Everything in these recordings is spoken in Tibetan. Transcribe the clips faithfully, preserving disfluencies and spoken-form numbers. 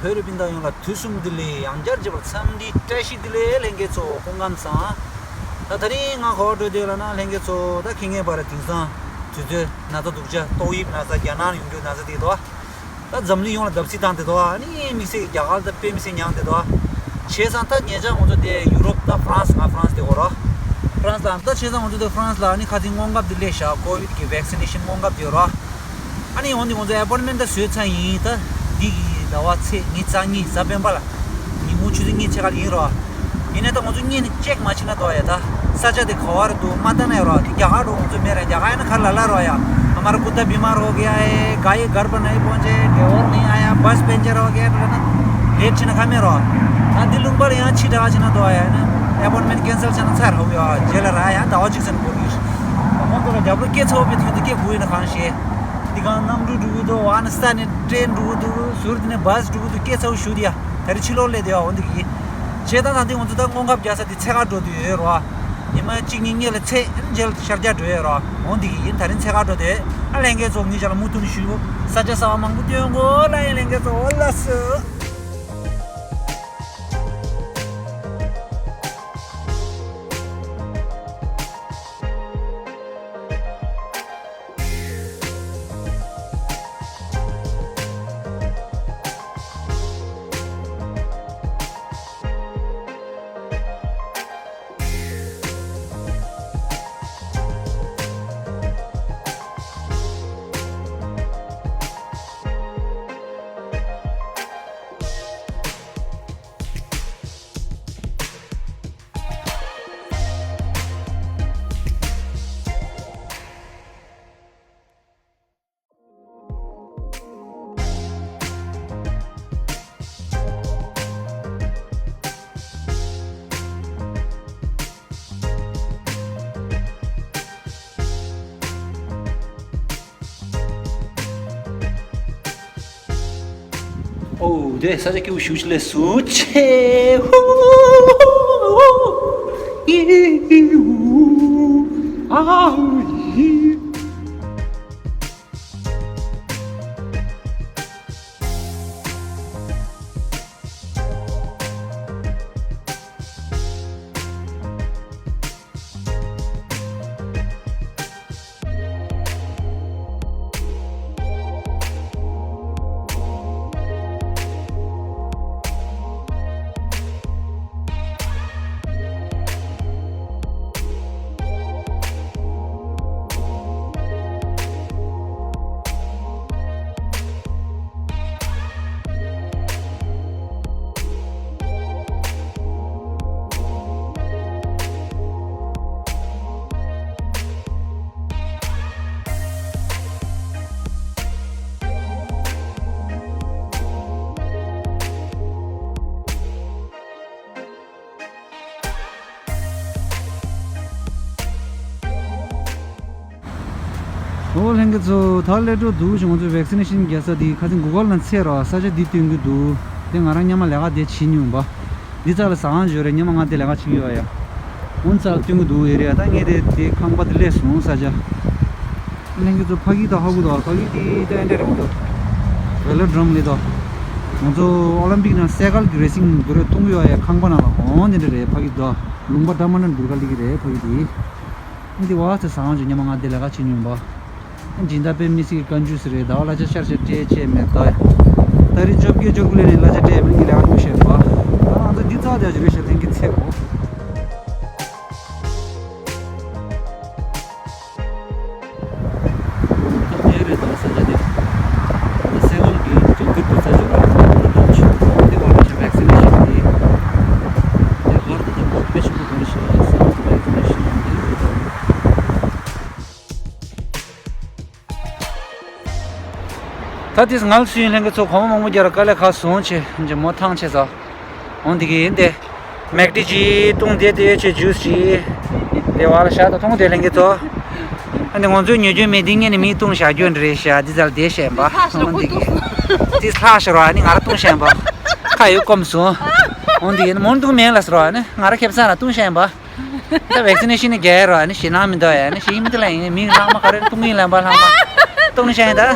བོད་རིགས་སྤུན་ཟླ་ཡོངས་ལ་དུས་གསུམ་བདེ་ལེགས། ཡང་བསྐྱར་བྱས་པར་འཚམས་འདྲི་བཀྲ་ཤིས་བདེ་ལེགས། ལྷན་རྒྱས་ཚོ་སྐུ་ཁམས་བཟང་། ད་དེ་རིང་ང་ག་པར་འགྲོ་བསྡད་ཡོད་ལབ་ན། ལྷན་རྒྱས་ཚོ་ད་ཁྱེད་ངའི་བར་དེང་སང་དུས་ཚོད་ན་ཚ་སྡུག་ཅག་ཏོག་དབྱིབས་ན་ཚ་རྒྱ་ནག་ཡོང་རྒྱུ་ན་ཚ་དེ་དོ། ད་འཛམ་གླིང་ཡོངས་ལ་བརྡབ་གསིག་བཏང་དེ་དོ། ཨ་ནི་དམིགས་བསལ་རྒྱ་གར་ད་དཔེ་མི་སྲིད་མྱངས་དེ་དོ། བྱས་ཙང་ད་ཉེ་ཆར་ང་ཚོ་དེ་ཡུ་རོབ་ད་ཧྥ་རན་སི། ང་ཧྥ་རན་སི་དེ་གོ་རོ། ཧྥ་རན་སི་ལ་ད་བྱས་ཙང་ང་ཚོ་དེ་ཧྥ་རན་སི་ལ་ཨ་ནི་ཁ་སང་སྔོན་ཁབ་དེ་སླེབས་ཤག་ཀོ་ཝིད་ཀྱི་ཝེག་སི་ནེ་ཤན་སྔོན་ཁབ་དེ་ཡོད་རོ། ཨ་ནི་འོན་ཏེ་ང་ཚོ་ཨེ་པོན་མེན་ཊི་ད་བཟོས་ཚར་ཡིན། ད་འདི་གི་ཟླ་བ་ཚེས་ཉི་ཤུ་རྩ་གཉིས་གཟའ་སྤེན་པ་ལ། ཉིན་མོ་ཆུ་ཚོད་གཉིས་ཕྱེད་ཀ་ལ་ཡིན་རོ། ཡིན་ནའི་ད་ང་ཚོ་གཉིད་ནི་ཅེག་མ་བྱེད་ན་འདུག་ཡ། ད་ས་ཆ་དེ་ག་བར་འདུག་མ་ལྟ་ན་ཡ་རོ། དེ་རྒྱ་གར་འགྲོ་ང་ཚོ་མེད་ར། རྒྱ་གར་ཡིན་ན་ག་ལ་ལ་རོ་ཡ། हमारा कुत्ता बीमार हो गया है, गाय घर पर नहीं पहुंचे, ड्राइवर नहीं आया, बस पंचर हो गया ལབ་ན་ལེཊ་བྱེད་ན་ཁ་མེད་རོ། ད་འདི་ལུང་པ་ལ་ཡང་ཕྱི་དྲགས་བྱེད་ན་འདུག་ཡ། ཨེ་པོན་མེན་ཊི་ཀེན་སལ་བྱས་ན་ཚར་རོ་ཡ། རྗེས་ལ་ར་ཡ་ཟླ་བ་གཅིག་ཙམ་འགོར་གི། ཁོང་ཚོ་ལ་རྒྱབ་ལོགས་སྐད་ཚ་བོ་བོད་དུ་སྐད་བུ་ཡིན་ན་གང་ཤེས། འདི་གང་གནམ་གྲུ་འགྲོ་གི་འདུག་ཨ་ནི་ས་ནས་ཀྲེན་འགྲོ་གི་འདུག་ཟུར་དེ་ནས་བཱས་འགྲོ་གི་འདུག་སྐད་ཚ་བོ་ཞུ་དེ་ཡ། ད་རེས་ཕྱི་ལོགས་སླེབས་དེ་ཡ། འོ་འདི་གི་ཡིན། བྱས་ཙང་ད་འདི་ང་ཚོ་ད་སྔོན་ཁབ་རྒྱག་ས་དེ་འཚོལ་ག་འགྲོ་དུས་ཡོད་རོ། ཉི་མ་གཅིག་གཉིས་གཉིས་ལ་ཚེ་རྗེས་ལ་ཤར་རྒྱག་འགྲོ་ཡོད་རོ། འོ་འདི་གི་ཡིན། ད་རེས་འཚོལ་ག་འགྲོ་དེ། ཨ་ལྷན་རྒྱས་ཚོ་ངེད་ཅག་ལ་མུ་མཐུད་ནས་ཞུ། ས་ཆ་གསར་པ་མང་པོ་སྟོན་དགོས་ལ་ཡིན། ལྷན་རྒྱས་ཚོ་འོ་ལགས་སོ། ཨོ་དེ་ས་ཆ་སྐྱིད་པོ་ཞེ་པོ་ཅིག་སླེབས་སོང་། ཆེ་ཧུ། ཨ་ཧུ། ཨ་ཧུ། ཨོ་ལྷན་རྒྱས་ཚོ། ད་སླེབས་འགྲོ་འདུག་ང་ཚོ་ཝེག་སི་ནེ་ཤན་རྒྱག་ས་འདི་ཁ་སང་གུ་གལ་ནང་བཙལ་རོགས། ས་ཆ་འདི་སྟོན་གྱི་འདུག་དེ་ང་རང་སྔོན་མ་ལས་ཀ་དེ་བྱེད་མྱོང་བ། འདི་རྩ་ལ་ཟ་ཁང་ཅིག་ཡོད་རེད། སྔོན་མ་ང་དེ་ལས་ཀ་བྱེད་ཀྱི་ཡོད་ཡ། འོ་རྩ་ལ་སྟོན་གྱི་འདུག་ཨེ་རེད་ཡ། ད་ངས་དེ་དེ་ཁང་པ་དེ་སླེབས་སོང་ས་ཆ། ལྷན་རྒྱས་ཚོ་ཕ་གི་དང་ཧ་གོ་དང་། ཕ་གི་དེ་ད་འདྲ་རེད་མི་འདུག་ཝེ་ལོ་ཌོམ་ལས་དང་། ང་ཚོ་ཨོ་ལིམ་པིག་ནང་སའི་ཀལ་གྱི་རེ་སིང་དེ་རེད་གཏོང་གི་ཡོད་ཡ། ཁང་པ་ནང་ལ་འོ་འདི་འདྲ་རེད། ཕ་གི་དང་ལུང་པ་འདྲ་མ་འདྲ་འདུག་ག་ལི་གི་རེད་ཕ་གི་དེ། འདི་བ་ཚེ་ཟ་ཁང་ཅིག་སྔོན་མ་ང་དེ་ལས་ཀ་བྱེད་མྱོང་བ། སྦྱིན་བདག་དཔེ་མི་སྲིད་ཀྱི་བཀའ་འགྱུར་ཟེར་རེད། ཟླ་བ་གླ་ཆ་ཤར་ཤར་སྤྲད་བྱས་མེད་ད། ད་རེས་བཅོ་བརྒྱད་བཅུ་དགུ་ལས་ནས་གླ་ཆ་སྤྲད་མེད། ངས་ལས་ཀ་ཐུག་བཤད་པ། ད་ང་ཚོ་འདི་ཚོ་བསྡད་ཀྱི་རེད་ཤག་ལྷན་རྒྱས་ཚེ་གོ། ད་དེ་རེད་ད་ས་ཆ་དེ། ད་སའི་ཀལ་གྱི་ཅང་ཀིར་དུ་ས་ཆ་ར་ད་ད་ཆུ་དེ་བ་ཆ་ཝེག་སི་ནེ་ཤན་དེ། དེ་བར་དུ་ད་མ་དཔེ་ཆེན་པོ་གོ་རེད་ཤག་ཝེག་སི་ནེ་ཤན་དེ་རེད་ད། ད་དེས་ངལ་གསོ་ཡིན། ལྷན་རྒྱས་ཚོ་གོང་མ་མང་པོ་རྒྱ་ར་དཀའ་ལས་ཁག་སོང་ཆེ་ཇེ་མོ་ཐང་ཆེ་ཟ། འོང་འདི་གི་ཡིན་ཏེ། མེག་ཏི་ཅི་བཏུང་དེ་དེ་ཆེ་ཇུས་ཅི། དེ་བ་ལ་ཤ་ད་འཐུང་དེ་ལྷན་རྒྱས་ཚོ། ཨ་ནི་ང་ཚོའི་ཉོ་རྒྱུ་མེད་དེ་ངས་ནི་མི་བཏུང་བཞག་རྒྱུ་འདྲ་རེད་ཤག་འདི་ཚ་ལ་དེ་བཤད་པ། འོང་འདི་གི། དེ་ལྷག་ཤ་ར་ཨ་ནི་ང་ར་བཏུང་བཤད་པ། ཁ་ཡོད་སྐོམ་སོང་། འོང་འདི་གི་ནི་མོར་འདུག་མེད་ལ་ཟེར་བ་ནི་ང་ར་ཁེབས་ས་ལ་བཏུང་བཤད་པ། ད་ཝེག་སི་ནེ་ཤན་ནི་རྒྱལ་རོ་ནི་ཞེད་སྣང་མི་འདུག་ཡ་ནི་ཞེད་མི་འདུག་ལ་ཡིན་མི་ལྷག་མ་ག་རེ་བཏུང་གི་ཡིན་ལབ་པ་ལྷག་མ། གཏོང་ནི་ཤ་ཡིན་ད།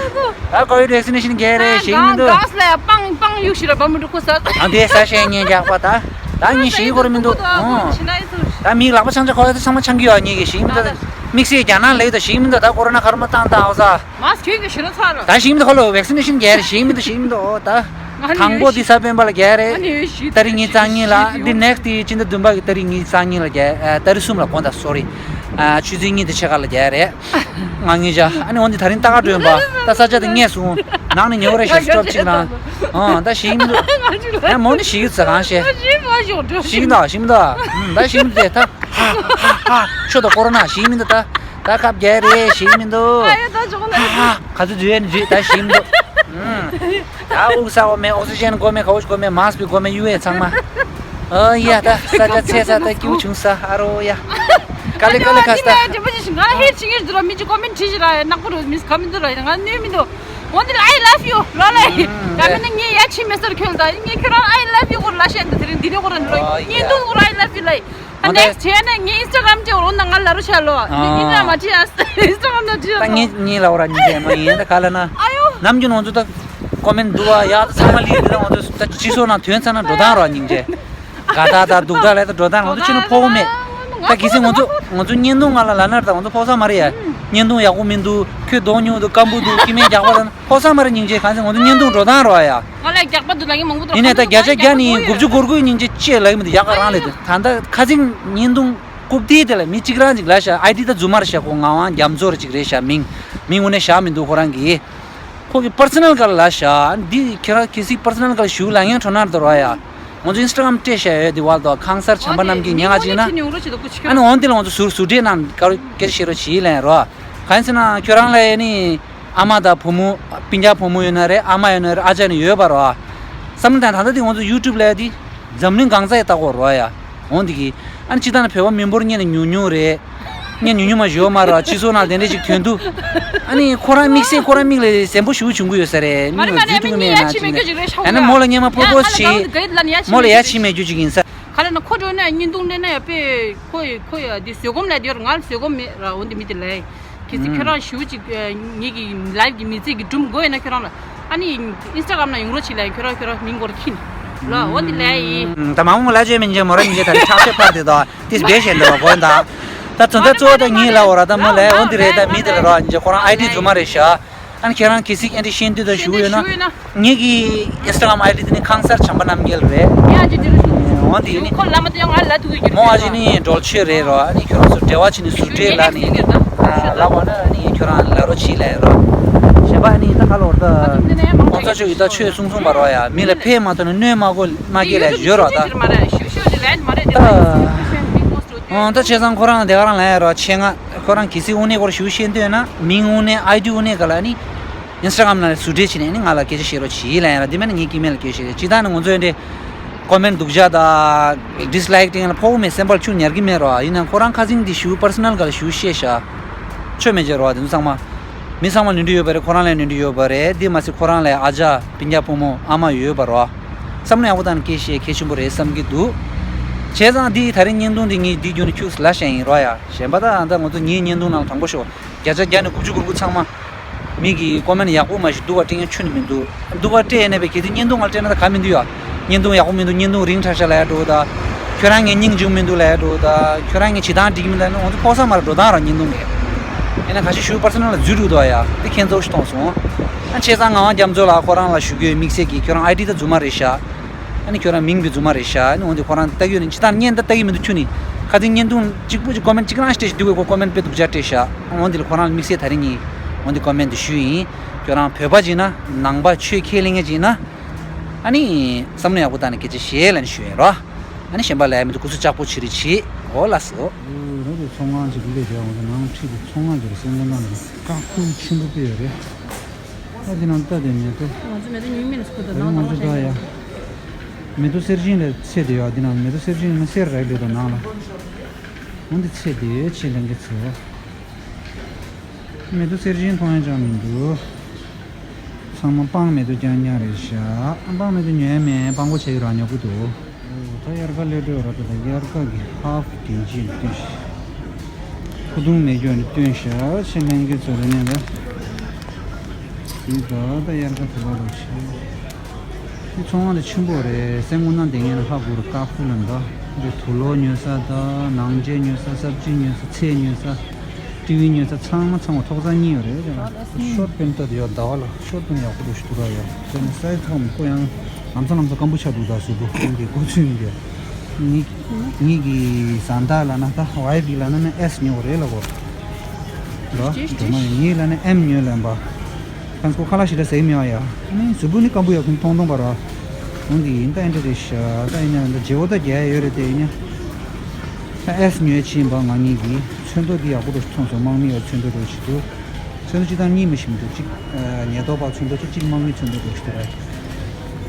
ད་ཀོ་བི་ཌི་ཝེག་སི་ནེ་ཤན་རྒྱག་རེད་ཞིག་མི་འདུག་གང་ག་ལ་ཡ་པང་པང་གཡུག་ཞིག་ར་བ་མི་འགྲོ་ཁོ་ས། ཨ་འདི་ས་ཤན་ཉན་རྒྱག་པ་ད། ད་ངས་ཞིག་གོ་ར་མི་འདུག་ཨོ། ད་མི་ལག་པ་ཆང་ཆ་ཁོ་ཡ་ད་ཚང་མ་ཆང་གི་ཡོད་ངེད་ཀྱི་ཞིག་མི་འདུག་དམིགས་བསལ་རྒྱ་ནག་ལས་ད་ཞིག་མི་འདུག་ད་ཀོ་རོ་ན་ཁ་རུ་མ་བཏང་ད་ཨོ་ས། མ་ཁྱོད་ཀྱི་ཞིག་ན་ཚར། ད་ཞིག་མི་འདུག་ཁོ་ལོ་ཝེག་སི་ནེ་ཤན་རྒྱག་རེད་ཞིག་མི་འདུག་ཞིག་མི་འདུག་ཨོ་ད། དང་པོ་འདི་ས་བོན་པ་ལ་རྒྱག་རེད། ད་རིང་ཉི་ཤུ་རྩ་གཉིས་ལ་འདི་ནེག་སི་ཊི་སྤྱི་ཟླ་བདུན་པ་གི་ད་རིང་ཉི་ཤུ་རྩ་གཉིས་ལ་རྒྱག་ད་རིང་གསུམ་ལ་དགོངས་དག་སོ་རི། ཆུ་ཚོད་གཉིས་དང་ཕྱེད་ཀ་ལ་རྒྱག་རེད། ང་ངེད་ཅག་ཨ་ནི་འོ་འདི་ད་རིང་ལྟ་ག་འགྲོ་ཡིན་པ། ད་ས་ཆ་དེ་ངས་སོང་། ནང་ནས་ཉོ་རེ་ཤག་སི་ཊོབ་གཅིག་རང་། ཨང་ད་ཞིག་མི་འདུག་ཨ་མོ་ནི་ཞིག་ཡོད་ཚ་གང་ཤེས། ཞིག་མི་འདུག་ཞིག་མི་འདུག་ད་ཞིག་མི་འདུག་དེ་ད། ཧ་ཧ་ཧ་ཆོ་ད་ཀོ་རོ་ན་ཞིག་མི་འདུག་ད། ད་ཁབ་རྒྱག་རེད་ཞིག་མི་འདུག་ཧ་ཧ་ག་ཚོད་འཛུལ་ཡས་ནི་འཛུལ་ད་ཞིག་མི་འདུག་ད་དབུགས་ས་འོ་མེད་ཨོག་སི་ཇན་དགོས་མེད་ག་བོ་ཞིག་དགོས་མེད་མཱསི་ཀི་དགོས་མེད་གཡུག་ཡས་ཚང་མ། ཨོ་ཡ་ད་ས་ཆ་ཚད་ས་ད་སྐྱིད་པོ་བྱུང་ས་ཨ་རོ་ཡ། ཀ་ལེ་ཀ་ལེ་ཁ་ས་ད། ང་ཧེ་ཆིང་ངེར་འདུག་ར་མི་ཅི་ཀོ་མེན་ཊི་བྲིས་ཤི་ར་ནག་པོ་རོ་མིས་ཀ་མེན་ཊི་ར་ང་གནོད་མི་འདུག་འོན་ཏེ་I love you ལོ་ལེ། ད་མི་ནི་ངས་ཡ་ཆི་མེ་སར་ཁྱོད་ད་ངས་ཁྱོད་རང་I love you གོ་ལ་ཤན་ད་དེ་རིང་འདི་ནས་གོ་ར་ལོ་ཉིན་དུ་གོ་ར་I love you ལ། ཨ་ནེགསི་བྱས་ནས་ངའི་ཨིན་སི་ཊ་གྷ་རམ་ཅེ་འོ་ན་ང་ལ་རུ་ཆ་ལོ། ཨིན་ན་མ་ཅི་ཨ་ཨིན་སི་ཊ་གྷ་རམ་ན་ཅི་ཨ་ད་ངེད་གཉིས་ལ་འོ་ར་ཉིན་ཅེ་མ་ཡིན་ད་ག་ལ་ན། ཨ་ཡོ། ནམ་རྒྱུན་ང་ཚོ་ད་ཀོ་མེན་འདུག་བ་ཡ་ད་ཚང་མ་ལི་འདི་ད་ང་ཚོ་ད་སྤྱི་ཚོགས་ནང་ཐོན་ཚར་ན་འགྲོ་སྟངས་རོགས་ཉིན་ཅེ། དགའ་ད་ད་སྡུག་ད་ལས་ད་འགྲོ་སྟངས་ང་ཚོ་ཕྱི་ནང་ཕོག་གོ་མེད། ད་གལ་སྲིད་ང་ཚོ་ང་ཚོ་བརྙན་ཐུང་ང་ལ་ལ་ནར་ད་ང་ཚོ་ཕོག་ས་མ་རེད་ཡ། བརྙན་ཐུང་ཡག་པོ་མི་འདུག་ཁྱོད་གདོང་ཉུང་འདུག་སྐམ་པོ་འདུག་སྐྱེ་དམན་རྒྱག་པ་ད་ཕོག་ས་མ་རེད་ཉིན་ཅེ་གང་ཚེ་ང་ཚོ་བརྙན་ཐུང་འགྲོ་སྟངས་རོགས་ཡ། ང་ལ་རྒྱག་པ་འདུག་ལ་ངས་མང་པོ་འདུག་ཡིན་ནས་ད་བརྒྱ་ཆ་བརྒྱ་ནི་དགུ་བཅུ་གོ་དགུ་ཉིན་ཅེ་ཅེས་ལ་ཡིན་མི་འདུག་ཡག་ག་རང་ལས་འདུག་ད་ལྟ་ཁ་སང་བརྙན་ཐུང་རྐུབ་སྟེགས་དེ་ལ་མི་གཅིག་རང་གཅིག་ལ་ཤ་ཨའི་ཌི་ད་རྫུན་མར་ཤ་ཁོ་ངག་དབང་རྒྱ་མཚོ་ར་གཅིག་རེད་ཤ་མིང་མིང་དངོས་གནས་བཞག་མི་འདུག་ཁོ་རང་གིས་ཁོ་གི་པར་སོ་ནལ་ག་ལ་ཤ་འདི་ཁྱེད་རང་གལ་སྲིད་པར་སོ་ནལ་ག་ལ་ཞུ་ལ་ངན་ཁྲོ་ནར་དུ་རོ་ཡ། ང་ཚོ་ཨིན་སི་ཊ་གྷ་རམ་སྤྲད་བཞག་ཡོད་དེ་བར་དུ་ཁང་གསར་བྱམས་པ་རྣམ་རྒྱལ་ཉེ་ང་ཅིག་ན། ཨ་ནི་འོན་ཏེ་ལ་ང་ཚོ་ཟུར་ཟུར་སྤྲད་ནང་དཀར་སྐད་ཆ་བཤད་རོགས་བྱེད་ལན་རོ། གང་ཡིན་ཟེར་ན་ཁྱོད་རང་ལ་ཨེ་ནི་ཨ་མ་དང་བུ་མོ་སྤུན་ཀྱག་བུ་མོ་ཡོད་ན་རེད་ཨ་མ་ཡོད་ན་རེད་ཨ་ཅག་ནི་ཡོད་པ་རོ། བསམ་བློ་བཏང་ད་ལྟ་དེ་ང་ཚོ་ཡུ་ཊུབ་ལ་དེ་འཛམ་གླིང་གང་ས་ཡ་ལྟ་གོ་རོ་ཡ། འོན་ཏེ་གི་ཨ་ནི་སྤྱི་བཏང་ནི་བོད་པ་མི་འབོར་ཉེ་ནི་ཉུང་ཉུང་རེད། ངས་ཉུང་ཉུང་མ་ཞུ་བ་མ་རེད་སྤྱི་ཚོགས་ནང་དེ་འདྲས་ཅིག་ཐོན་དུས། ཨ་ནི་ཁོ་རང་དམིགས་བསལ་ཁོ་རང་མིག་ལ་གཟན་པོ་ཞུ་བྱུང་གི་ཡོད་ས་རེད་མིག་ལ་འཛུལ་ཐུབ་ཀྱི་མེད་ན་ཅིག་ནས་ཨ་ནི་མོ་ལ་སྙན་མ་པོ་པོ་བྱེད། མོ་ལ་ཡ་བྱེད་མེད་རྒྱུ་ཅིག་ཡིན་ས། ག་ལ་ན་ཁོ་འགྲོ་ན་བརྙན་ཐུང་ལེན་ན་ཡ་པེ་ཁོ་ཡི་ཁོ་ཡ་འདི་བཟོད་སྒོམ་ལ་འདི་ང་བཟོད་སྒོམ་མེད་ར་འོ་འདི་མི་དེ་ལ་གལ་སྲིད་ཁྱོད་རང་ཞུ་ཅིག་ངེད་ཀྱི་ལའིབ་ཀྱི་མི་ཚེ་གི་སྒྲུང་དགོས་ཡོད་ན་ཁྱོད་རང་ལ་ཨ་ནི་ཨིན་སི་ཊ་གྷ་རམ་ན་ཡོང་རོགས་བྱེད་ལ་ཁྱོད་རང་ཁྱོད་རང་མིང་སྐོར་ཁྱིན་ལ་འོ་འདི་ལ་ཡི། ད་མ་འོངས་ལ་བརྗོད་མི་འཇལ་མོ་ར་མི་འཇལ་ད་ནི་ཁྲག་ཤེད་འཕར་དེ་དོ། ཏིས་བེ་ཤེན་འདྲ་བ་གོ་ད། ད་ཚོན་ད་གཙོ་བོ་ད་ངེད་ལ་འོ་ར་ད་མོ་ལ་འོ་འདི་རེད་ད་མི་དེ་ལ་རོ་ཉིན་ཁོ་རང་ཨའི་ཌི་རྫུན་མ་རེད་ཤག་ཨ་ནི་ཁྱེད་རང་གལ་སྲིད་ཨེ་འདྲི་ཤེས་འདོད་ད་ཞུ་གི་ཡོད་ན། ངེད་ཀྱི་ཨིན་སི་ཊ་གྷ་རམ་ཨའི་ཌི་དེ་ནི་ཁང་གསར་བྱམས་པ་རྣམ་རྒྱལ་རེད། འོ་འདི་ནི། མོ་ཨ་ཅེ་ནི་འགྲོལ་ཆོས་རེད་རོ་ཨ་ནི་ཁྱོད་རང་ཚོ་འབྲེལ་བ་བྱས་ནས་ཟུར་འབྲེལ་ལ་ནི། ལ་བ་ན་ཨ་ནི་ཁྱོད་རང་ལ་རོ་ཆི་ལ་རོ། གཞན་པ་ཨ་ནི་ད་ཁ་ལོར་ད། ཁོང་ཚོ་ཆོས་ཡི་ད་ཆོས་གསུང་གསུང་པ་རོ་ཡ་མི་ལ་ཕན་མ་ཐོགས་ན་གནོད་མ་གོ་མ་སྐྱེལ་ལ་ཡོད་རོ་ད། ད། ཨོ་ད་བྱས་ཙང་ཁོ་རང་དེ་ག་རང་ལ་ཡ་རོ་ཆེ་ང་ཁོ་རང་གལ་སྲིད་དངོས་གནས་སྐོར་ཞུ་ཤེས་འདོད་ན་མིང་དངོས་གནས་ཨའི་ཌི་དངོས་གནས་ག་ལ་ནི་ཨིན་སི་ཊ་གྷ་རམ་ནང་ལ་ཟུར་འབྲེལ་བྱས་ནས་ནི་ང་ལ་སྐད་ཆ་བཤད་རོགས་བྱེད་ལབ་ཡ་ར་འདི་མིན་ན་ངས་ཀི་མེལ་ལ་སྐད་བཤད་རེད་སྤྱིར་བཏང་ནི་ང་ཚོ་འདི་ཀོ་མེན་འདུག་བྱ་དང་ཌིས་ལའིག་དེ་ཡང་ལ་ཕོག་མེད་སེམས་པར་ཆུ་ཉར་གི་མེད་རོ་ཡིན་ནའང་ཁོ་རང་ཁ་སང་འདི་ཞུ་པར་སོ་ནལ་ག་ལ་ཞུ་བཤད་ཤག་ཆོས་མེད་བྱས་རོ་དེ་ཚོ་ཚང་མ་མི་ཚང་མ་ནོར་འཁྲུལ་ཡོད་པ་རེད་ཁོ་རང་ལ་ནོར་འཁྲུལ་ཡོད་པ་རེད་འདི་མ་ཚད་ཁོ་རང་ལ་ཨ་ཅག་སྤུན་ཀྱག་བུ་མོ་ཨ་མ་ཡོད་པ་རོ། བསམ་བློ་ཡག་པོ་བཏང་ནས་སྐད་བཤད་གལ་ཆེན་པོ་རེད་བསམ་གྱི་འདུག་བྱས་ཙང་འདི་ད་རིང་བརྙན་ཐུང་འདི་ངས་འདི་བརྒྱུད་ནས་ཁྱུགས་ལ་བཤད་ཡིན་རོགས་ཡ། གཞན་པ་ད་ཨ་ད་ང་ཚོ་ངའི་བརྙན་ཐུང་ནང་ལ་དྲང་པོ་ཤོད། བརྒྱ་ཆ་བརྒྱ་ནས་དགུ་བཅུ་གོ་དགུ་ཚང་མ་མི་གི་ཀོ་མེན་ཡག་པོ་མ་ཞིག་སྡུག་པ་སྤྲད་མཁན་ཁྱོན་ནས་མི་འདུག་སྡུག་པ་སྤྲད་ཡིན་ན་བས་གལ་སྲིད་བརྙན་ཐུང་ང་སྤྲད་ན་ད་ག་མི་འདུག་ཡ། བརྙན་ཐུང་ཡག་པོ་མི་འདུག་བརྙན་ཐུང་རིང་དྲགས་ཤག་ལབ་ཡ་འགྲོ་ད། ཁྱོད་རང་ངའི་སྙིང་རྗེ་མི་འདུག་ལབ་ཡ་འགྲོ་ད། ཁྱོད་རང་ངའི་བྱེད་སྟངས་འགྲིག་གི་མི་འདུག་ལབ་ན་ང་ཚོ་ཕོག་ས་མ་ར་འགྲོ་སྟངས་ར་བརྙན་ཐུང་གི་ཡིན་ན་ཁ་ཤས་ཞུ་པར་སོ་ནལ་ལ་འཛུལ་འགྲོ་འདུག་ཡ། དེ་ཁྱེད་ཚོ་ཞིག་མཐོང་སོང་། ཨ་བྱས་ཙང་ངག་དབང་རྒྱ་མཚོ་ལགས་ཁོ་རང་ལ་ཞུ་གི་ཡོད་དམིགས་བསལ་གྱིས་ཁྱོད་རང་ཨའི་ཌི་ད་རྫུན་མ་རེད་ཤག་ཨ་ནི་ཁྱོད་རང་མིང་བི་རྫུན་མ་རེད་ཤག་ཨ་ནི་འོན་ཏེ་ཁོ་རང་ལྟ་གི་ཡོད་ནི་ཅི་ལྟར་བརྙན་ད་ལྟ་གི་མི་འདུག་ཁྱོད་ནི་ཁ་སང་བརྙན་ཐུང་གཅིག་པུ་ཅིག་ཀོ་མེན་གཅིག་རང་སྤྲད་ཤག་འདུག་གས་ཁོ་ཀོ་མེན་དཔེ་སྡུག་ཅག་སྤྲད་ཤག་འོན་ཏེ་ཁོ་རང་ལ་དམིགས་བསལ་ད་རིང་ངས་འོན་ཏེ་ཀོ་མེན་དེ་ཞུས་ཡིན། ཁྱོད་རང་བོད་པ་ཅིག་ན་ནང་པ་ཆོས་ཁས་ལེན་མཁན་ཅིག་ན། ཨ་ནི་བསམ་བློ་ཡག་པོ་བཏང་ནས་སྐད་ཆ་བཤད་ལབ་ནས་ཞུས་ཡིན་རོ། ཨ་ནི་གཞན་པ་ལབ་ཡ་མི་འདུག་སྐུ་གཟུགས་ལྕགས་པོ་བྱེད་རེས་བྱེད་འོ་ལགས་སོ། རོ་དེ་ཚོང་ཁང་ཅིག་སླེབས་བྱས་འོང་ནང་ཁྲིད་དེ་ཚོང་ཁང་ཅིག་སེམས་ཁོང་ནང་ནས་བཀག་ཐུག་ཆེན་པོ་སྤེལ་ཡོད་རེད། ཨ་འདི་ནང་ལྟ་དེ་མེ་ཏོག་ང་ཚོ་མེ་ཏོག་ཉོས་མིན་ནས་ཁོ་ད་ནང་ང་ཚོ་ད་ཡ། མེ་ཏོག་སེར་ཆེན་ལ་ཚད་དེ་ཡོད་འདི་ནང་མེ་ཏོག་སེར་ཆེན་ལ་སེར་རག་ལོས་དང་ནང་ལ། འོ་འདི་ཚད་དེ་ཡོད་ཆེ་ལེན་གི་ཚོད། མེ་ཏོག་སེར་ཆེན་མཐོང་ཡ་ཅང་མི་འདུག་ཚང་མ་སྤང་མེ་ཏོག་རྐྱང་རྐྱང་རེད་ཤག་ཨ་སྤང་མེ་ཏོག་ཉོས་མེད་སྤང་པོ་བྱས་ཡོད་ར་ཉོ་གི་འདུག་ད་དབྱར་ཁ་སླེབས་འགྲོ་ར་ད་ད་དབྱར་ཁ་གི་ཧཱ་ཕུ་གིན་ཇི་ནས་སྟོན་ཤག་ཁུ་ཐུང་མེད་རྒྱུ་ནས་སྟོན་ཤག་ཆེ་ལེན་གི་ཚོད་རེད་ནས་ད། དེ་ད་ད་དབྱར་ཁ་དུ་བ་རུ་ཆེ། དེ་ཚོང་ཁང་དེ་ཆེན་པོ་རེད། སེམས་ངོ་ན་དེ་ངས་ཧ་གོ་རུ་ཀ་ཧྥུ་ལ་འདུག་འདི་དུག་ལོག་ཉོ་ས་དང་ནང་ཆས་ཉོ་ས། སབ་ཅི་ཉོ་ས། ཚལ་ཉོ་ས། ཊི་ཝི་ཉོ་ས། ཚང་མ་ཚང་མ་ཐོག་ཚང་གཉིས་ཡོད་རེད། ཤོར་པན་ཏ་དེ་ཡོད་ཟླ་བ་ལ། ཤོར་པན་ཡག་པོ་འདུག་ཞུ་དུ་ར་ཡོད། དེ་ནི་སའི་ཐོག་མི་ཁོ་ཡང་ལམ་སང་ལམ་སང་སྐམ་པོ་ཆགས་འདུག་ད་གཟུགས་པོ་ཁོང་གི་གོ་ཚུལ་འདི། ངེད་ངེད་ཀྱི་བཟའ་ཟླ་ལ་ན་ད་ཝའི་བི་ལ་ན་ནི་ཨེས་ཉོ་རེད་ལ་གོ། ལ་ཇེ་ཇེ། དེ་མ་ཡིན་ངེད་ལ་ནི་ཨེམ་ཉོ་ལན་པ། ཁང་སྐོར་ཁ་ལག་ཞིག་ལ་ཟེར་མི་ཡ་ཡ། ནི་གཟུགས་པོ་ནི་སྐམ་པོ་ཡོད་ཁུན་མཐོང་མཐོང་པ་ར། འོང་གི་ཡིན་ད་ཨེ་འདྲ་རེད་ཤ། ད་ཡིན་ན་ད་ཇེ་འོ་ད་རྒྱ་ཡ་ཡོད་རེད་དེ་ཡིན་ན། ད་ཨེས་ཉོས་ཕྱིན་པ་ང་གཉིས་ཀྱིས་ཚོན་མདོག་འདི་ཡག་པོ་འདུག་མཐོང་སོང་། དམག་མི་ཡ་ཚོན་མདོག་འདུག་ཞིག་འདུག་ཚོན་མདོག་གཅིག་དང་གཉིས་མི་ཞིམ་འདུག་གཅིག་ཉེ་ཐོག་པ་ཚོན་མདོག་གཅིག་གཅིག་དམག་མི་ཚོན་མདོག་འདུག་ཞིག་འདུག་ར།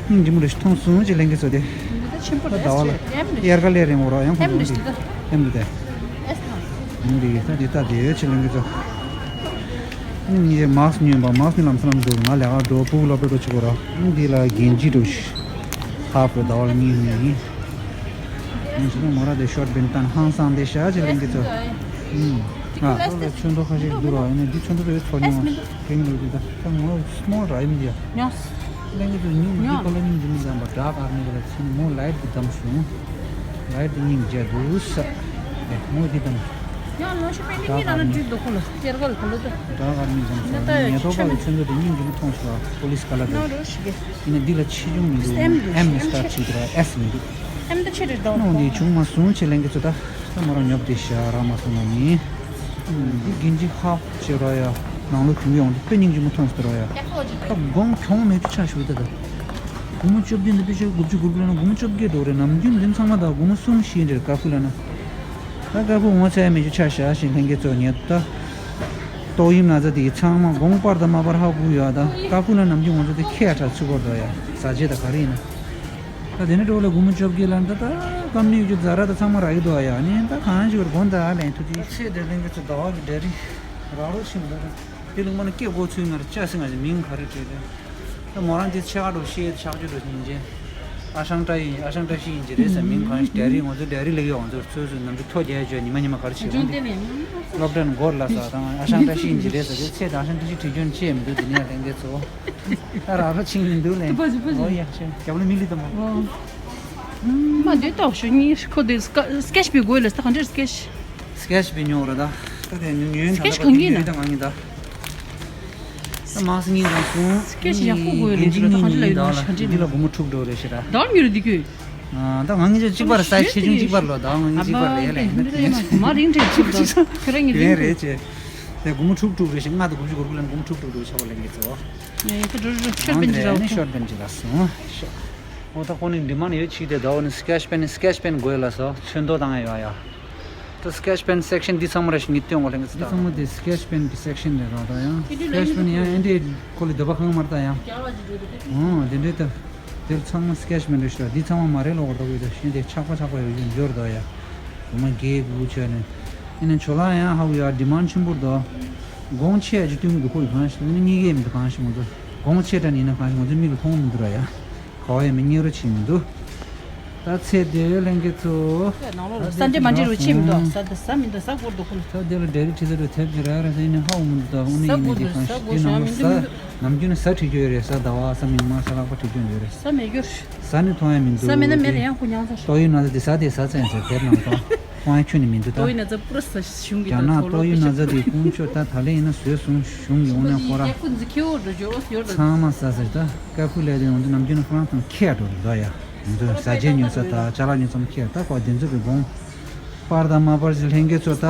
སྙིང་རྗེ་མོ་རེ་ཞིག་མཐོང་སོང་ཅེས་ལན་གྱི་ཚོ་དེ། འདི་ད་ཆེན་པོ་ད་རེད། ཟླ་བ་ལ་ཨེམ་རེད། དབྱར་ཁ་ལས་རིང་བོ་ར་ཡང་ཁོ་ཨེམ་རེད། འདི་ད་ཨེམ་འདི་དེ། ཨེས་དང་། འདི་ད་འདི་ད་དེ་ཡོད་ཅེས་ལན་གྱི་ཚོ། ནི་ངས་མཱག་སི་ཉོས་པ། མཱག་སི་ནི་ལམ་སང་ལམ་འདུག་ང་ལས་ཀ་འགྲོ་སྤུ་གུ་སློབ་གྲྭ་འགྲོ་ཆུ་གོ་ར། འདི་ལ་གིན་ཇི་འགྲོ་ཤི། ཧབ་རེད་ཟླ་བ་ལ་གཉིས་གཉིས་ཡིན། ཡིན་ཞེ་ན་མོ་ར་དེ་ཤོར་པན་ཏ་ཧང་སང་དེ་ཤ་ཅེས་ལན་གྱི་ཚོ། ཨུམ། ཨ་ལོ་ལ་ཚོན་མདོག་ཁ་ཤས་འདུག་ར། ཡིན་ན་འདི་ཚོན་མདོག་དེ་ཚོ་ཉོ་རེད་འདི་ད་ད་ངོ་སི་མོལ་ར་ཡིན་འདི་ཡ། ལན་གྱི་ཚོ་སྙིང་འདི་པ་ལ་སྙིང་རྗེ་མི་འདང་བ་འདྲ་གར་ནི་ག་ལ་ཚིན་མོ་ལའེ་ཊི་འདི་བསྡམས་སོང་། ལའེ་ཊི་འདི་སྙིང་རྗེ་འདུག་ས། ཨེ་མོ་འདི་བསྡམས། ཡང་ལོ་ཤི་པན་ཏི་མི་ལ་ན་འགྲིག་འདུག་ཁོ་ལ་སྐྱེར་ག་ལ་ཁོ་ལ་ད། འདྲ་གར་ནི་བསྡམས་སོང་། ཉེ་ཐོག་པ་ལ་ཚོན་མདོག་དེ་སྙིང་རྗེ་མོ་མཐོང་སོང་། པོ་ལི་སི་ཀ་ལར་དེ། ན་རོ་ཤི་གེ། ཡིན་ན་འདི་ལ་ཆེ་ཆུང་མི་འདུག་ཨེམ་རེད། ཨེམ་ནས་སི་ཊར་ཊི་བྱེད་ཀྱི་ར། ཨེས་མི་འདུག་ཨེམ་ད་ཆེ་རེད་ད། ནང་འདི་བྱུང་མ་སོང་ཅེས་ལན་གྱི་ཚོ་ད། ད་མོ་རང་ཉོབ་དེ་ཤ་རག་མ་སོང་ན་ནི། འདི་གིན་ཇི་ཧབ་ཅེས་ར་ཡ། ནང་ལོ་གུང་ཡོང་དུ་དཔེ་སྙིང་རྗེ་མོ་མཐོང་སོང་ར་ཡ། ད་གོང་གྱོང་མེད་དུ་ཆ་ཞུ་ད་ད། སྒོར་མོ་བཅོ་བརྒྱད་འདི་དཔེ་ཆ་དགུ་བཅུ་དགུ་བཅུ་ལ་ན་སྒོར་མོ་བཅོ་བརྒྱད་འགྲོ་རེད། ནམ་རྒྱུན་འདི་ཚང་མ་ད་སྒོར་མོ་གསུམ་བཞི་འདྲ་རེད་ཀ་ཁུ་ལ་ན། ད་ཀ་ཁུ་ངོ་ཚ་ཡ་མེད་རྒྱུ་ཆ་བཞག་ཞིང་ལྷན་རྒྱས་ཚོ་ཉེ་ད། ཏོག་དབྱིབས་ན་ཚ་དེ་ཚང་མ་གོང་སྤར་དང་མ་སྤར་ཧ་གོ་ཡོད་ད། ཀ་ཁུ་ལ་ནམ་རྒྱུན་ང་ཚོ་དེ་ཁེ་ཡ་ཁྲ་ཚུགས་པར་འདུག་ཡ། ཟ་རྗེས་ད་ག་རེ་ཡིན་ན། ད་དེ་ནས་འགྲོ་ལ་སྒོར་མོ་བཅོ་བརྒྱད་ལ་ད་ད་སྐམ་ནུས་རྒྱུ་ཛ་ར་ད་ཚང་མ་རག་གི་འདུག་ཡ། ནི་ད་གང་ཞིག་བར་དགོངས་ད་ལན་ཐུགས་རྗེ་ཆེ། དེ་ལྷན་རྒྱས་ཚོ་ཟླ་བ་གི་འབྲས་རིགས་རག་རོགས་ཕྱིན་འདུག་དེ་ལུང་མ་ནི་སྐད་གོ་ཚུལ་ང་ར་ཅག་སེ་ང་ཞིག་མིང་ག་རེ་བྲིས་རེད། ད་མོ་རང་དེ་ཆེ་ག་འགྲོ་ཤེས་ཆག་རྒྱུ་འགྲོ་སྙིང་རྗེ། ཨ་ཤང་ཏྲ་ཡིན། ཨ་ཤང་ཏྲ་ཤི་ཡིན་གྱི་རེད་ཟེར། མིང་གང་ཞིག་ཌེ་རི་ང་ཚོ་ཌེ་རི་ལེགས་ཡོད། ང་ཚོར་ཚོད་ཚོད་ནམ་རྒྱུན་ཐོ་རྒྱག་བྱོས་ཉི་མ་ཉི་མ་ག་རེ་བྱེད་ཡོང་དེ། སློབ་གྲྭ་ནས་སྒོར་ལ་ས་དང་ཨ་ཤང་ཏྲ་ཤི་ཡིན་གྱི་རེད་ཟེར་གྱི་ཚེ་དང་ཨ་ཤང་ཏྲ་ཤི་བྲིས་རྒྱུ་ནི་ཅི་ཡང་མི་འདུག་དེ་ནས་ལྷན་རྒྱས་ཚོ། ད་ར་རོ་ཆིང་མི་འདུག་ལན། ཏི་པ་ཅི་པ་ཅི། ཨོ་ཡ་ཤེ་རྒྱབ་ལ་མི་ལི་དམ་མོ། མ་འདི་ཏོག་ཤོ་གཉིས་ཁོ་དེ་སྐེ་ཆི་པི་དགོས་ལ་ས་ག་འདྲེར་སྐེ་ཆི། སྐེ་ཆི་པི་ཉོ་ར་ད། ད་དེ་ཉོ་ཉོ་ད་ད་ག་གི་ཉོ་ད་ང་ཉོ་ད། ད་མ་སི་ཉིན་རང་སོང་། སྐད་ཆ་ཡག་པོ་དགོས་རེད་ད་ག་འདྲ་ལ་ཡོད་ན་ཤ་འདྲེ་འདི་ལ་མི་སྒོར་མོ་དྲུག་འགྲོ་རེད་ཤི་ར། ད་ཉོ་རེད་འདི་ཁྱོད། ད་ང་ངི་ཅག་གཅིག་པར་ས་ཆེ་ཆུང་གཅིག་པར་ལོ་ད་ང་ངི་གཅིག་པར་ལས་ལས་ན་མ་རིང་འདྲེ་ཆུ་ད་ཁྱོད་རང་ངི་རིང་རེད་ཅེ། ད་སྒོར་མོ་དྲུག་དྲུག་རེད་ཤི་ལྔ་དང་དགུ་བཅུ་གོ་དགུ་ལ་སྒོར་མོ་དྲུག་དྲུག་རེད་ཆ་བ་ལས་ངི་ཚོ། ཡ་ཡ་ད་འགྲོ་འགྲོ་ཤོར་པན་ཅི་ར་ཤོར་པན་ཅི་ར་སོང་། ཨོ་ད་ཁོ་ནི་འདི་མ་ནི་ཡོད་ཆིག་དེ་ད་འོ་ནི་སྐེ་ཆི་པན་ནི་སྐེ་ཆི་པན་དགོས་ལ་སོ་ཚོན་མདོག་དང་ཡ་ཡ། ད་སྐེ་ཆི་པན་སེག་ཤན་འདི་ཚང་མ་ར་ཞིག་ངས་སྟོན་གོ་ལེ་ངས་ད། འདི་ཚང་མ་དེ་སྐེ་ཆི་པན་གི་སེག་ཤན་རེད་ར་ད་ཡང་། སྐེ་ཆི་པན་ཡང་ཨེ་འདྲས་ཁོ་ལི་འདོད་པ་ཁང་མར་ད་ཡང་། ཨོ་དེ་འདྲས་ད། དེར་ཚང་མ་སྐེ་ཆི་པན་རེད་ཤི་ར། འདི་ཚང་མ་མ་རེད་ལོག་ད་གོ་ད་ཤིན་ཏེ་ཆག་པ་ཆག་པ་ཡོད་ཀྱི་འབྱོར་ད་ཡ། འོ་མ་རྒྱལ་དགུ་ཆ་ནས། ཨེ་ནས་ཆོ་ལ་ཡང་ཧ་གོ་ཡ་ཌི་མན་ཆེན་པོ་རེད་ད། གོང་ཆེ་ཡ་ཅིག་སྟོན་གི་འདུག་ཁོ་ཡི་གང་ཞིག་ཨེ་ནས་གཉིས་ཀའི་མི་འདུག་གང་ཞིག་ང་ཚོ། གོང་ཆེ་དྲགས་ནི་ཡིན་ན་གང་ཞིག་ང་ཚོའི་མིག་ལ་མཐོང་མི་འདུག་ར་ཡ། ག་བ་ཡང་མི་རྙེད་རོ་ཕྱིན་མི་འདུག་ད་ཚེ་འདི་ལྷན་རྒྱས་ཚོ། ནང་ལོགས་ལ་ས་འདྲེ་མ་འདྲེ་རོ་ཕྱིན་མི་འདུག་ས་ད་ས་མི་འདུག་ས་སྒོར་འདུག་ཁུལ། ས་འདི་ལ་འདྲེ་རི་ཁྲི་ས་རུ་ཐེབས་ཀྱི་ར་ར་ས་ཡིན་ན་ཧ་འོ་མི་འདུག་ད་འོ་ནི་ཡིན་ནི་འདི་གང་ཞིག་འདི་ནང་ལ་ས་ནམ་རྒྱུན་ནས་ས་བྲིས་རྒྱུ་ཡོད་རེད། ས་ཟླ་བ་ས་མིག་དམར་ས་ལྷག་པ་བྲིས་རྒྱུ་ཡོད་རེད། ས་མེད་རྒྱུ། ས་ནི་མཐོང་ཡ་མི་འདུག་ས་མེད་ན་མེད་ལ་ཡང་ཁུ་ཉང་ཚ་ཤོག་ཏོག་དབྱིབས་ན་ཚ་འདི་ས་དེ་ས་ཚན་ཟེར་དེབ་ནང་དང་། ཁོང་ཡང་ཁྱོད་ནི་མི་འདུག་ད། ཏོག་དབྱིབས་ན་ཚ་པུ་ར་ས་གཞུང་གི་རྒྱ་ནག་ཏོག་དབྱིབས་ན་ཚ་དེ་དཀོན་མཆོག་ད་ད་ལན་ཡིན་ན་བཟོས་སོང་གཞུང་གི་དབང་ནས་ཁོ་ར། ཡ་ཁུ་འཛི་ཁེ་འོ་འགྲོ་རྒྱུ་ཡོད་རེད། ཚང་མ་ས་ཟེར་ད་ཀ་ཁུ་ལས་དེ་འོང་དུ་ནམ་རྒྱུན་ན་ཧྥ་རན་སི་དང་ཁེ་ཡ་འགྲོ་རེད་ད་ཡ། ང་ཚོ་ཟ་ཆས་ཉོ་ས་ད་ཅ་ལག་ཉོ་ཚང་ཁེ་ཡ་ད་ཁོ་དེ་ཚོ་གི་དགོང་སྤར་དང་མ་སྤར་ཅིག་ལྷན་རྒྱས་ཚོ་ད།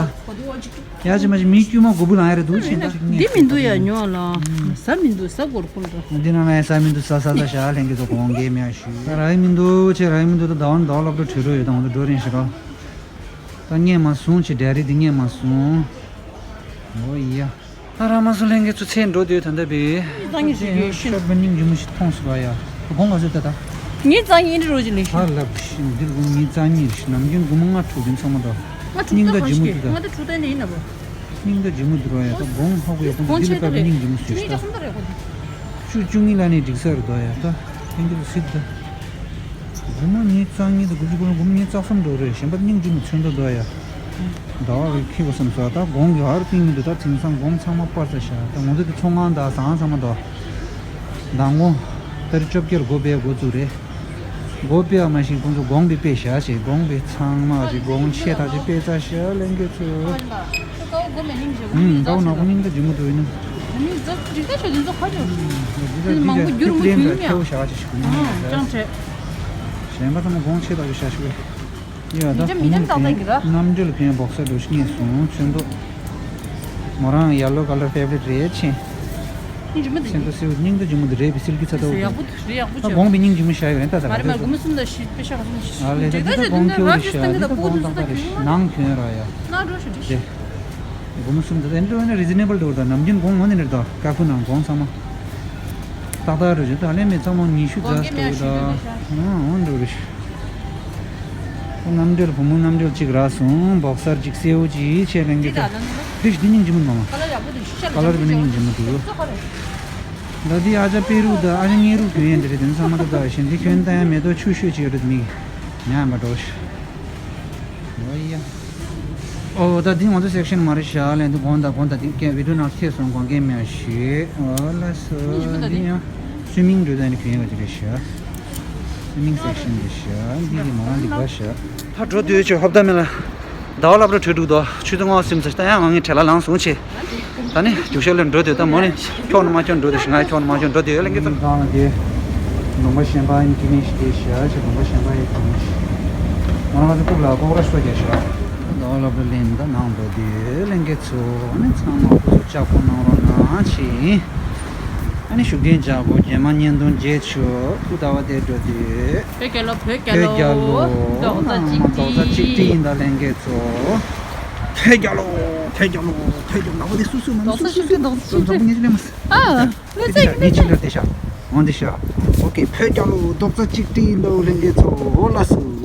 ཡ་ཅི་མ་ཅི་མི་དཀྱུས་མ་དགུ་བུ་ལང་ཡ་རེད་འདུག་ཅི་ད་ཅིག་ངས་འདི་མི་འདུག་ཡ་ཉོ་ལ་ས་མི་འདུག་ས་སྒོར་ཁུ་འགྲོ། འདི་ནང་ལ་ཡ་ས་མི་འདུག་ས་ས་ས་ཤ་ལྷན་རྒྱས་ཚོ་དགོང་གེ་མེ་ཡ་ཞུ་ད་ར་ཡི་མི་འདུག་ཅེ་ར་ཡི་མི་འདུག་ད་ཟླ་བ་ནི་ཟླ་བ་སློབ་གྲྭ་གྲོལ་རོགས་ཡོད་ད་ང་ཚོ་འགྲོ་རན་ཞིག་རོགས། ད་རྙེད་མ་སོང་ཆེ་ཌེ་རི་འདི་རྙེད་མ་སོང་། འོ་ཡ། ད་ར་མ་སོང་ལྷན་རྒྱས་ཚོ་ཚེ་འགྲོ་དུས་ད་ལྟ་བས། ངས་ཙང་ཉིད་ཞིག་ཡོད་ཤིན། ཤོར་བ་སྙིང་རྗེ་མོ་ཞིག་མཐོང་སོང་བ་ཡ། དགོང་ག་ཚོད་ད་ད། ངས་ཙང་ཉིད་འདྲི་རོགས་ཅིག་ལས་ཤིན། ཧ་ལབ་ཤིན་འདིར་དགོང་ངས་ཙང་ཉིད་ཞིག་ནམ་རྒྱུན་དགོང་མོ་ལྔ་དྲུག་རྒྱུན་ཚང་མ་ད། ང་དྲུག་སྙིང་ད་ད་ཇི་མོ་ཤི་དུ་ད། ང་ད་དྲུག་ད་ནས་ཡིན་ན་བ། སྙིང་ད་ཇི་མོ་འདུག་ར་ཡ་ད་དགོང་ཧ་གོ་ཡ་ཁོང་འདི་ལ་བབས་སྙིང་རྗེ་མོ་ཞིག་ད། བཅུ་གཉིས་ལ་ནས་འགྲིག་ས་རེད་ད་ཡ་ད། ཧན་གི་ལ་སྲིད་ད། དགོང་མོ་ངས་ཙང་ཉིད་དུ་དགུ་བཅུ་གོ་ལ་དགོང་མོ་ངས་ཙག་སམ་འགྲོ་རེད་གཞན་པ་སྙིང་རྗེ་མོ་ཚོན་མདོག་འདུག་ཡ། ཟླ་བ་རེ་ཁྱི་གོ་བསམ་སོ་ད་དགོང་གི་ཧར་ཏིང་མི་འདུག་ད་དེང་སང་དགོང་ཚང་མ་སྤར་ཚར་ཤག་ད་ང་ཚོ་དེ་ཚོང་ཁང་དང་ཟང་ཚང་མ་འདུག་མདང་དགོང་ཏ་རིག་བཅོ་བརྒྱད་ལ་སྒོ་ཕྱེ་འགོ་བཙུགས་རེད། སྒོ་ཕྱེ་བ་མ་ཤེས་ཁོང་ཚོ་དགོང་པའི་དཔེ་བཞག་བྱས་དགོང་པའི་ཚང་མ་ཅིག་དགོང་ཆེ་ཐག་ཅིག་དཔེ་ཚ་ཤ་ལེན་གྱི་ཚུལ། ཀའོ་ནག་པོ་སྙིང་རྗེ་མོ་འདུག་ཡིན་ན། མང་པོ་བསྒྱུར་མ་ཁྱོད་ཡིན་ན། ཁྱེའུ་ཞག་ཅིག་ཞིག་ཡིན་ན། ཅང་བྱས། གཞན་པ་ཚང་མ་དགོང་ཆེ་ཐག་ཅིག་ཞིག་གོ་ཡིན་ན། ཡ་ད་མི་འཇམ་མི་འཇམ་ཏག་ཏག་གི་ར། གནམ་གྲུ་ལ་ཕན་བོག་ས་འགྲོ་ཤི་ངེས་སོང་ཚོན་མདོག་མོ་རང་ཡེ་ལོ་ཀ་ལར་ཕེ་ཝ་རིཊ་རེད་ཆེ། སྙིང་རྗེ་མོ་འདི། སེམས་ཚོ་སེའུ་སྙིང་རྗེ་མོ་འདི་རེད་པའི་སིལ་གྱི་ཚ་ཏོག་ཡག་པོ་འདུག་རེད། ཡག་པོ་ད་བྱས། དགོངས་པའི་སྙིང་རྗེ་མོ་བཞག་ཡོད་ད་ད་མ་རེད་མ་རེད། དགོང་མོ་གསུམ་དང་བཞི་པའི་ཤག་གསུམ་བཞི། ཨ་ལས་ད་ད་དགོང་ཁྱོད་རེད་ཤག་འདི་ད་དགོང་ད་ད་རེད་ཤག་ནང་གྱོན་ར་ཡ། ན་འགྲོ་ཤོག་འདི། དགོང་མོ་གསུམ་དང་ཨེ་འགྲོ་ན་རི་ཛི་ནེ་བལ་འདུག་ད་ནམ་རྒྱུན་དགོང་འོང་ནི་རེད་ད་ཀ་ཁུ་ནང་དགོང་ཚང་མ། ཏག་ཏག་རེད་ད་ལས་མེད་ཚང་མ་ཉི་ཤུ་རྫ་འདུག་ད་ཨང་འོང་འགྲོ་རེད་ཤག་ཁོ་གནམ་གྲུ་བུ་མོ་གནམ་གྲུ་གཅིག་རག་སོང་། བོག་སར་གཅིག་སེའུ་གཅིག་ཆེ་ལེན་གྱི་ཚོ། འདི་ཞིག་འདི་སྙིང་རྗེ་མོ་མ་མ། ཀ་ལར་ཡག་པོ་འདུག་ཤ་ཀ་ལར་བི་ན་སྙིང་རྗེ་མོ་འདུག་ད་འདི་ཨ་ཅག་པེ་རུ་དང་ཨ་ཅག་ངེ་རུ་གྱོན་ཡན་འདི་རེད། དེ་ཚང་མ་ད་ད་ཞིག་འདི་གྱོན་ད་ཡང་མེ་ཏོག་ཆུ་ཤོད་ཅིག་ཡོད་རེད་མིག་ཉག་མ་འགྲོ་ཤག་འོ་ཡ། ཨོ་ད་འདི་ང་ཚོ་སེག་ཤན་མ་རེད་ཤག་ལེན་དུ་གོང་ད་གོང་ད་འདི་སྐད་བི་ཌིའོ་ནང་ཐེབས་སོང་གོང་སྐད་མེད་ཤག་འོ་ལ་སོ་འདི་ཡང་སུའི་མིང་འགྲོ་ད་ནི་གྱོན་ཡོད་ཅིག་རེད་ཤག་སུའི་མིང་སེག་ཤན་རེད་ཤག་འདི་གི་མ་རང་འདི་ག་ཤག་ད་འགྲོ་དུས་ཆུ་ཧོབ་ད་མེ་ལ། ཟླ་བ་སློབ་གྲྭ་གྲོལ་འདུག་དོ། ཆུ་ཚོད་ལྔ་བ་ཟིན་ཚར། ད་ཡང་ང་ངའི་བྲེལ་ལ་ལངས་སོང་ཆེ། ད་ནི་རྒྱུགས་ཤར་ལ་འགྲོ་དུས་ད་མོ་ནི་ཁྱོག་ནི་མ་ཁྱོག་འགྲོ་དུས་ང་ཁྱོག་ནི་མ་ཁྱོག་འགྲོ་དུས་ལེན་གྱི་ཚོ། ལྡོང་པ་གཞན་པ་ཡིན་གྱི་ནི་ཞིག་དེ་ཤ་ཆེ། ལྡོང་པ་གཞན་པ་ཡིན་གྱི་ནི་ཞིག་ང་ང་ཚོ་ཕུག་ལ་ཀོག་ར་ཤོ་རྒྱག་ཤག་ཟླ་བ་སློབ་གྲྭ་ལེན་ད་ནང་འགྲོ་དུས་ལེན་གྱི་ཚོ་ནི་ཚང་མ་ཁོ་ཚོ་ལྕགས་པོ་གནང་རོགས་གནང་ཆེ། ཨ་ནི་བཞུགས་གདན་འཇག་གོ་རྗེས་མ་བརྙན་ཐུང་རྗེས་ཆོག་ཐུག་ཟླ་བ་དེ་འགྲོ་དུས། བོད་རྒྱལ་ལོ། བོད་རྒྱལ་ལོ། རྡོག་རྩ་གཅིག་སྒྲིལ། རྡོག་རྩ་གཅིག་སྒྲིལ་ཡིན་ད་ལེན་གྱི་ཚོ། བོད་རྒྱལ་ལོ། བོད་རྒྱལ་ལོ། བོད་རྒྱལ་ལོ། ཨོ་དེ་སུ་སུ་མ་རྡོག་རྩ་གཅིག་སྒྲིལ། རྡོག་རྩ་གཅིག་སྒྲིལ། ངས་ཅི་ལས་མ་ཟེར། ཨ། ལོས་ཙེ་ངས་ཅི་ལས་བསྡད་ཤག་འོང་བསྡད་ཤག་ཨོ་ཀེ། བོད་རྒྱལ་ལོ། རྡོག་རྩ་གཅིག་སྒྲིལ་ཡིན་ད་ལེན་གྱི་ཚོ། ཨོ་ལ་སུ།